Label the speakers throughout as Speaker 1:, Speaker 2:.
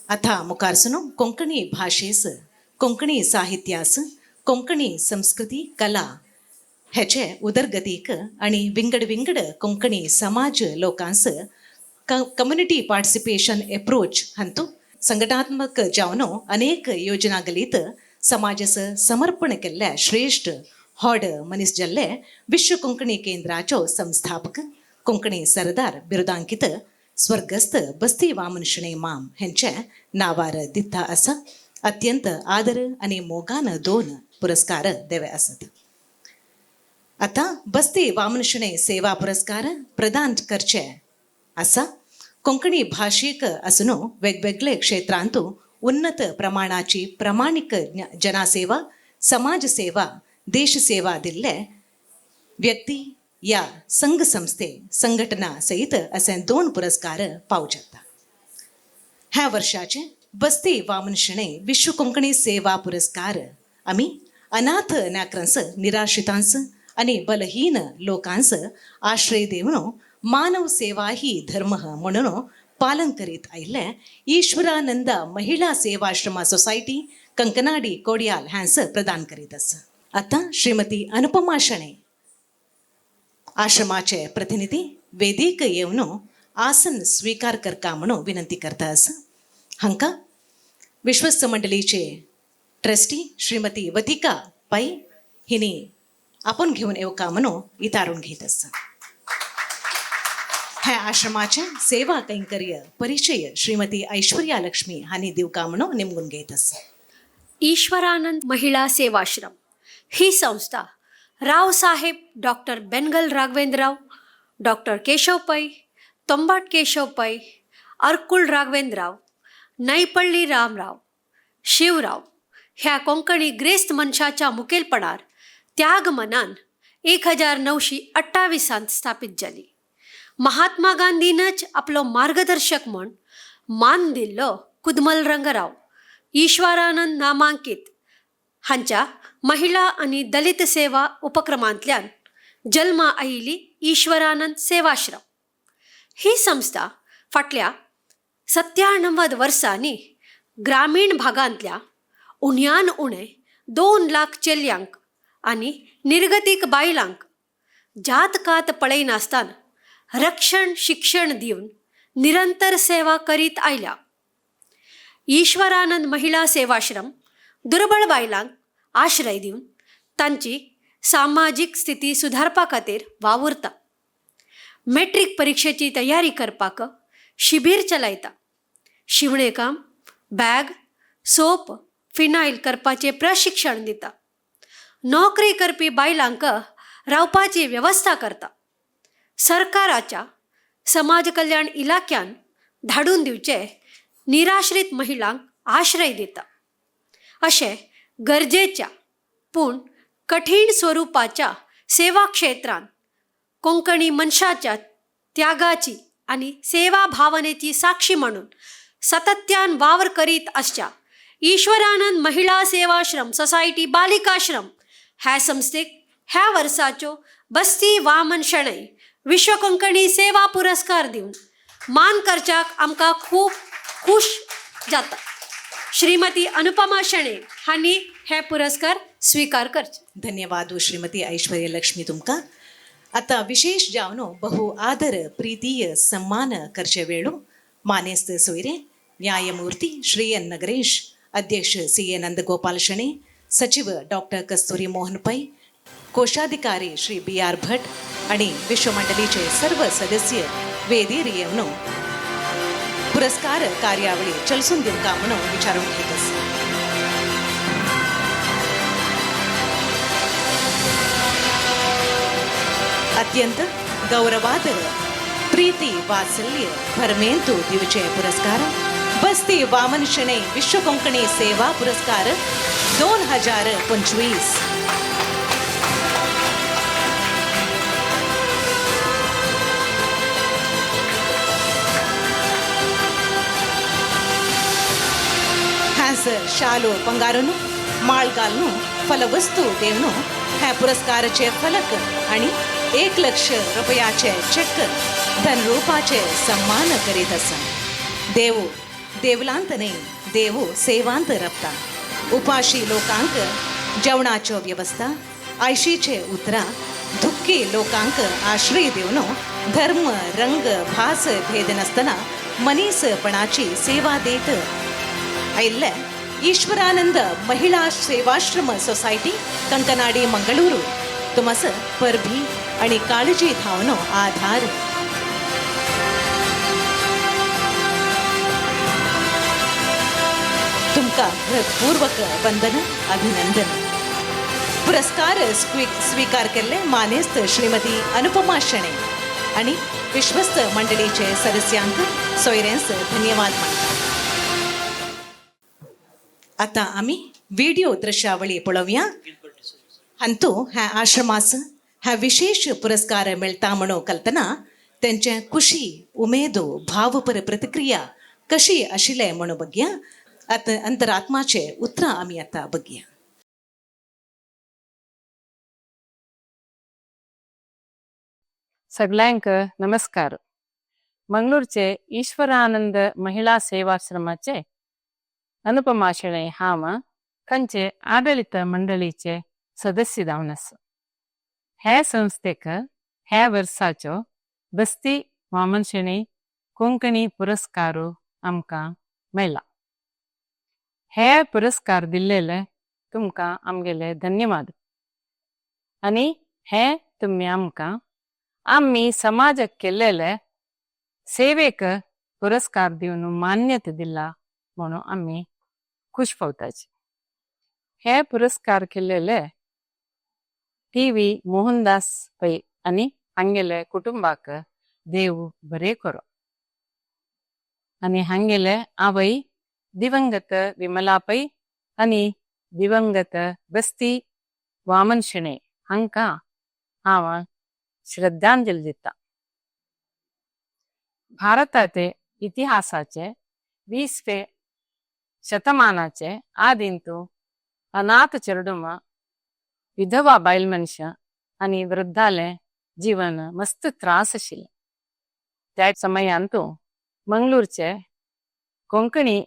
Speaker 1: आतां मुखारसून कोंकणी भाशेस, कोंकणी साहित्यास, कोंकणी संस्कृती कला हेचे उदरगतीक आनी विंगड विंगड कोंकणी समाज लोकांस कम्युनिटी पार्टिसिपेशन एप्रोच हांतू संघटनात्मक जावन अनेक योजना गलीत समाजास समर्पण केल्ले श्रेश्ठ होड मनीस जाल्ले विश्व कोंकणी केंद्राचो संस्थापक कोंकणी सरदार बिरुदांकित स्वर्गस्थ बस्ती वामन शणै माम हेंचे नांवार दिता आसा. अत्यंत आदर आनी मोगान दोन पुरस्कार देवे आसात. आतां बस्ती वामन शणै सेवा पुरस्कार प्रदान करचे आसा. कोंकणी भाशीक आसून वेगवेगळे क्षेत्रांत उन्नत प्रमाणाची प्रमाणीक जनसेवा, समाज सेवा, देश सेवा दिल्ले व्यक्ती या संघ संस्थे संघटना सहित असे दोन पुरस्कार पावू जाता. ह्या वर्षाचे बस्ती वामन शणै विश्व कोंकणी सेवा पुरस्कार आमी अनाथ नाकरांस, निराश्रितांस आणि बलहीन लोकांस आश्रय देवन मानव सेवा ही धर्म म्हणून पालन करीत आयिल्ले ईश्वरानंद महिला सेवाश्रम सोसायटी, कंकनाडी, कोडियाल ह्यांस प्रदान करीत आसा. आतां श्रीमती अनुपमा शणै, आश्रमाचे प्रतिनिधी, वेदीक येवन आसन स्वीकार करका म्हणून विनंती करता आसा. हांकां विश्वस्त मंडळीचे ट्रस्टी श्रीमती वतिका पै हिनी आपण घेवन येवका म्हणून इतारून घेत आसा. ह्या आश्रमाचे सेवा कैंकर्य परिचय श्रीमती ऐश्वर्या लक्ष्मी हांणी दिवका म्हणून निमगून घेत आसा.
Speaker 2: ईश्वरानंद महिला सेवाश्रम ही संस्था रावसाहेब डॉक्टर बेनगल राघवेंद्रराव, डॉक्टर केशव पै, तोंबाट केशव पै, अर्कुळ राघवेंद्रराव, नैपल्ली रामराव, शिवराव ह्या कोंकणी ग्रेस्त मनशाच्या मुखेलपणार त्याग मनान 1928 स्थापित जाली. महात्मा गांधीनच आपलो मार्गदर्शक म्हूण मान दिल्लो कुदमल रंगराव ईश्वरानंद नामांकीत हांच्या महिला आनी दलित सेवा उपक्रमांतल्यान जल्मा आयिल्ली ईश्वरानंद सेवाश्रम ही संस्था फाटल्या 97 वर्सांनी ग्रामीण भागांतल्या उण्यान उणें 2 लाख चेल्यांक आनी निर्गतीक बायलांक जात कात पळयनासतना रक्षण, शिक्षण दिवन निरंतर सेवा करीत आयल्या. ईश्वरानंद महिला सेवाश्रम दुर्बळ बायलांक आश्रय दिवन तांची सामाजीक स्थिती सुदारपा खातीर वावुरता. मॅट्रीक परिक्षेची तयारी करपाक शिबीर चलयता. शिवणेकाम, बॅग, सोप, फिनायल करपाचें प्रशिक्षण दिता. नोकरी करपी बायलांक रावपाची वेवस्था करता. सरकाराच्या समाज कल्याण इलाख्यान धाडून दिवचे निराश्रीत महिलांक आश्रय दिता. अशें गरजेच्या पूण कठीण स्वरुपाच्या सेवा क्षेत्रांत कोंकणी मनशाच्या त्यागाची आनी सेवा भावनेची साक्षी म्हणून सातत्यान वावर करीत आसच्या ईश्वरानंद महिला सेवाश्रम सोसायटी बालिकाश्रम ह्या संस्थेक ह्या वर्साच्यो बस्ती वामन शणै विश्व कोंकणी सेवा पुरस्कार दिवन मान करच्याक आमकां खूब खूश जाता. श्रीमती अनुपमा शणै हांणी हे पुरस्कार स्वीकार करचे.
Speaker 1: धन्यवाद श्रीमती ऐश्वर्या लक्ष्मी तुमकां. आतां विशेष जावन बहु आदर प्रीतीय सन्मान करचे वेळू मानेस्त सोयरे न्यायमूर्ती श्री एन नगरेश, अध्यक्ष सी ए नंदगोपाल शणै, सचिव डॉक्टर कस्तुरी मोहन पै, कोषाधिकारी श्री बी आर भट आणि विश्वमंडळीचे सर्व सदस्य वेदीर येवन पुरस्कार कार्यावळी चलसून दिवका म्हणून विचारून घेत आसा. अत्यंत गौरवादर प्रीती वात्सल्य भरमेंतु दिवचे पुरस्कार बस्ती वामन शणै विश्व कोंकणी सेवा पुरस्कार 2025. हांस शालू पंगारून माळ घालून फलवस्तू देवन ह्या पुरस्काराचे फलक आणि 1 लक्ष रुपयाचे चेक धनरूपाचे सन्मान करीत आसा. देव देवलांत न्हय, देव सेवांत रपता. उपाशी लोकांक जेवणाच्यो वेवस्था, आयशीचे उतरां, दुख्खी लोकांक आश्रय दिवन धर्म, रंग, भास भेद नासतना मनीसपणाची सेवा दीत आयिल्ले ईश्वरानंद महिला सेवाश्रम सोसायटी, कंकनाडी, मंगळुरू तुमस परबी आणि काळजी धावनो आधार. तुमका हृदपूर्वक वंदन, अभिनंदन. पुरस्कार स्वीकार केल्ले मानेस्त श्रीमती अनुपमा शणे आणि विश्वस्त मंडळीचे सदस्यांक सोयऱ्यांस धन्यवाद मानता. आता आम्ही व्हिडिओ दृश्यावळी पळोवया. अंतू ह्या आश्रमास ह्या विशेष पुरस्कार मेळटा म्हणून कल्पना तेंचे खुशी, उमेदो, भावपर प्रतिक्रिया कशी आशिल्ले म्हणून बघया. आतां अंतरात्माचे उतरां आमी आतां बघया.
Speaker 3: सगळ्यांक नमस्कार. मंगळूरचे ईश्वरानंद महिळा सेवाश्रमाचे अनुपमा शेणै हांव, थंयचे आडळीत मंडळीचे सदस्य जावन आसा. हे संस्थेक ह्या वर्साचो बस्ती वामन शेणै कोंकणी पुरस्कार आमकां मेळ्ळा. हे पुरस्कार दिल्लेले तुमकां आमगेले धन्यवाद आनी हे तुमी आमकां आमी समाजाक केल्लेले सेवेक पुरस्कार दिवन मान्यता दिला म्हणून आमी खुश पावताची. हे पुरस्कार केल्लेले टी वी मोहनदास पै आनी हांगेले कुटुंबाक देव बरें करो आनी हांगेले आवय दिवंगत विमला पै आनी दिवंगत बस्ती वामन शेणै हांकां हांव श्रद्धांजली दिता. भारताचे इतिहासाचे 20वे शतमानाचे आदींतु अनाथ चेडुमा, विधवा बायल मनशां आनी वृद्धालें जीवन मस्त त्रास आशिल्लें. त्या समयांतु मंगळूरचे कोंकणी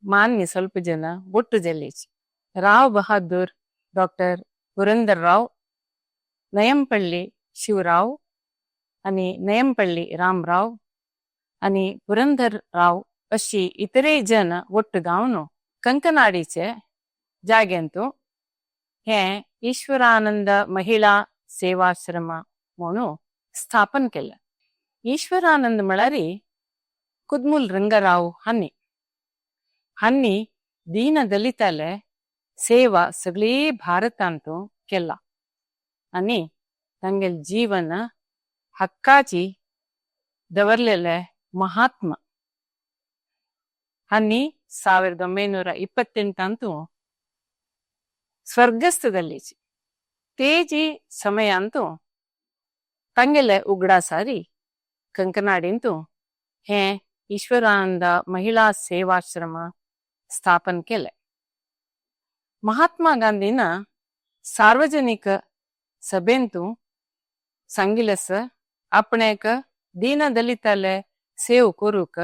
Speaker 3: मान्य ಸ್ವಲ್ಪ ಜನ ಒಟ್ಟು ಜಲ್ಲೇಚಿ ರಾವ್ ಬಹಾದ್ದೂರ್ ಡಾಕ್ಟರ್ ಪುರಂದರ್ ರಾವ್, ನಯಂಪಳ್ಳಿ ಶಿವರಾವ್ आनी नयमपल्ली रामराव आनी पुरंदर राव अशी इतरय जन ಒಟ್ಟು गावन कंकनाडीचे जाग्यांतु हें ईश्वरानंद महिळा सेवाश्रम म्हणून स्थापन केलें. ईश्वरानंद म्हळ्यार कुदमुल रंगराव हांणी हांणी दीन दलिताले सेवा सगळी भारतांतू केला आनी तांगेलें जीवन हक्काची दवरलेले ಮಹಾತ್ಮ. ಹಾನಿ 1928ಅಂತೂ ಸ್ವರ್ಗಸ್ಥದಲ್ಲಿ ತೇಜಿ ಸಮಯ ಅಂತೂ ತಂಗೆಲೆ ಉಗ್ಡಾಸಾರಿ ಕಂಕನಾಡಿಂತು हे ईश्वरानंद महिळा सेवाश्रम स्थापन केले. महात्मा गांधीन सार्वजनिक सभेंतू सांगिल्लें, आपणेक दीनदलिताले सेव करूंक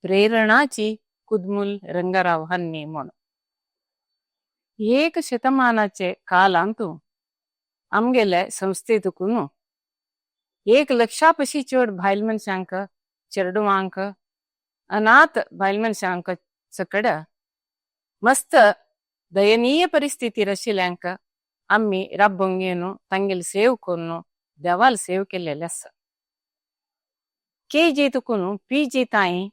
Speaker 3: प्रेरणाची कुदमुल रंगराव हांणी म्हूण. एक शतमानाचे कालांतू आमगेले संस्थेतून 1 लक्षा पशी चड बायल मनशांक, चेडवांक, अनाथ बायल मनशांक सकड मस्त दयनीय परिस्थितीर आशिल्ल्यांक आमी राबोवंक घेवन तांगेली सेव करून देवाल सेव केल्लेले आसा. के जी तुकून पी जी ताई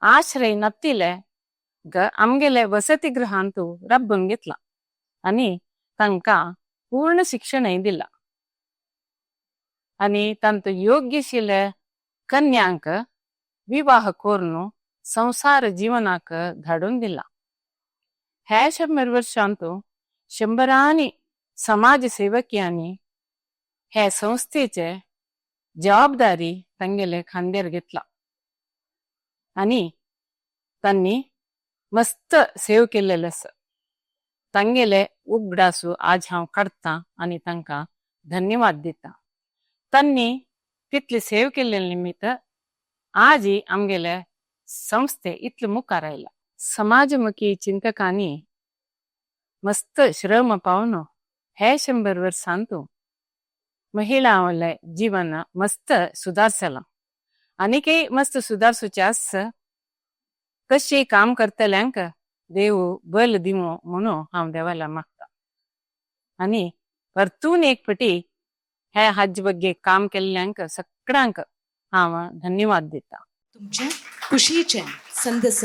Speaker 3: आश्रय नत्तिले ग आमगेले वसती गृहांतू राबोवन घेतला आनी तांकां पूर्ण शिक्षणय दिलां आनी तांतू योग्यशिले कन्यांक विवाह करून संसार जीवनाक धाडून दिला. ह्या 100 वर्षांतू शंबरांनी समाज सेवकियांनी हे संस्थेचे जबाबदारी तांगेले खांद्यार घेतला आनी तांणी मस्त सेव केल्लेले आसा. तांगेले उगडासू आज हांव काडटा आनी तांकां धन्यवाद दिता. तांणी तितली सेव केल्ले निमित्त आजय आमगेले संस्थे इतले मुखार आयला. समाजमुखी चिंतकांनी मस्त श्रम पावन हे 100 वर्सांतू महिलांले जीवन मस्त सुदारसलां आनीकय मस्त सुदारसूचे आस. कशें काम करतल्यांक देव बल दिवं म्हणून हांव देवाला मागता आनी परतून एक फावटी हे हाजे ಬಗ್ಗೆ काम केल्ल्यांक सगळ्यांक हांव धन्यवाद दिता.
Speaker 1: तुमच्या खुशीचे संदस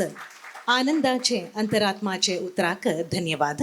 Speaker 1: आनंदाचे अंतरात्माचे उतराक धन्यवाद.